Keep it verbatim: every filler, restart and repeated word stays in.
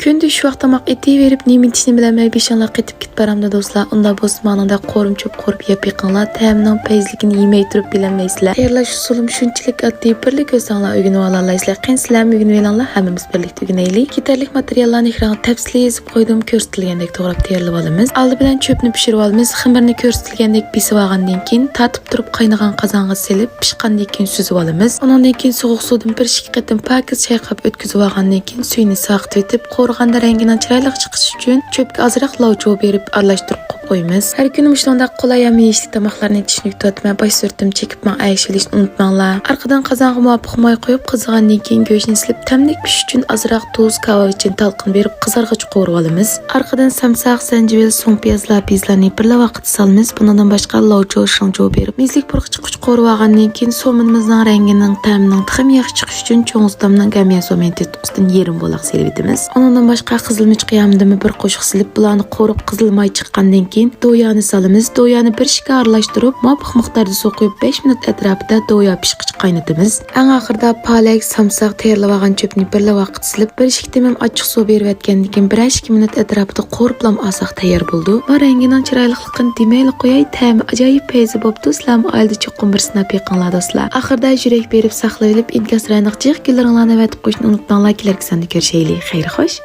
كۈندە ئۈچ ۋاق تاماق ئېتىۋېرىپ، نېمە ئېتىشنى بىلەلمەي بېشىڭلار قېتىپ كېتىپ بارامدۇ دوستلار؟ ئۇنداق بولسا مانىڭدا قورۇم چۆپ قورۇپ يەپ بېقىڭلار، تەمىنىڭ پەيزىلىكىنى يېمەي تۇرۇپ بىلەلمەيسىلەر. تەييارلاش ئۇسۇلۇم شۇنچىلىك ئاددىي، بىرلا كۆرسەڭلار ئۆگىنىۋالالايسىلەر. قېنى سىلەرمۇ ئۆگىنىۋېلىڭلار، ھەممىمىز بىرلىكتە ئۆگىنەيلى. كېتەرلىك ماتېرىياللارنى ئېكرانغا تەپسىلىي يېزىپ قويدۇم، كۆرسىتىلگەندەك توغراپ تەييارلىۋالىمىز. ئالدى بىلەن چۆپنى پىشۇرۇۋالىمىز، خېمىرنى كۆرسىتىلگەندەك بېسىۋالغاندىن كېيىن تارتىپ تۇرۇپ قاينىغان قازانغا سېلىپ، پىشقاندىن كېيىن سۈزۈۋالىمىز. ئۇنىڭدىن كېيىن سوغۇق سۇدىن بىر ئىككى قېتىم پاكىز چايقاپ ئۆتكۈزۈۋالغاندىن كېيىن سۈيىنى ساقىتىۋېتىپ، قورۇغاندا رەڭگىنىڭ چىرايلىق چىقىشى ئۈچۈن چۆپكە ئازراق لاۋچۇ بېرىپ ئارىلاشتۇرۇپ قويۇپ قويىمىز. ھەر كۈنى مۇشۇنداق قولاي ھەم يېيىشلىك تاماقلارنى ئېتىشنى كۈتۈۋاتىمەن. باش سۈرىتىم چېكىپ ماڭا ئەگىشىۋېلىشنى ئۇنتۇماڭلار. ئارقىدىن قازانغا مۇۋاپىق ماي قويۇپ، قىزىغاندىن كېيىن گۆشنى سېلىپ، تەملىك پىشىش ئۈچۈن ئازراق تۇز، كاۋاۋىچىن تالقىنى بېرىپ قىزارغىچە قورۇۋالىمىز. ئارقىدىن سامساق، زەنجىۋىل، سوڭ پىياز، لاپىزلارنى بىرلا ۋاقىتتا سالىمىز. بۇنىڭدىن باشقا لاۋچۇ، شېڭچۇ بېرىپ مېزىلىك پۇرىقى چىققۇچە قورۇۋالغاندىن كېيىن، سومىنىمىزنىڭ رەڭگىنىڭ، تەمىنىڭ تېخىمۇ ياخشى چىقىشى ئۈچۈن چوڭ زۇدامنىڭ گاميەن سومىنى تېتىتقۇسىدىن يېرىم بولاق سېلىۋېتىمىز. ئۇنىڭدىن باشقا قىزىلمۇچ قىيامىدىمۇ بىر قوشۇق سېلىپ، بۇلارنى قورۇپ قىزىل ماي چىققاندىن كېيىن دويانى سالىمىز. دويانى بىر ئىككى ئارىلاشتۇرۇپ، مۇۋاپىق مىقداردا سۇ قۇيۇپ، بەش مىنۇت ئەتراپىدا دويا پىشقىچە قاينىتىمىز. ئەڭ ئاخىرىدا پالەك، سامساق، تەييارلىۋالغان چۆپنى بىرلا ۋاقىت سېلىپ، بىر ئىككى تېمىم ئاچچىق سۇ بېرىۋەتكەندىن كېيىن، بىرەر ئىككى مىنۇت ئەتراپىدا قورۇپلام ئالساق تەييار بولىدۇ. ۋە رەڭگىنىڭ چىرايلىقلىقىنى دېمەيلا قوياي، تەمى ئاجايىپ پەيزى بوپتۇ. سىلەرمۇ ئائىلىدە چوقۇم بىر سىناپ بېقىڭلار دوستلار. ئاخىرىدا يۈرەك بېرىپ ساقلىۋېلىپ، ئىنكاس رايونلۇق جىق گۈللىرىڭلارنى ئەۋەتىپ قويۇشنى ئۇنتۇماڭلار. كېلەركى ساندا كۆرۈشەيلى. خەير خوش.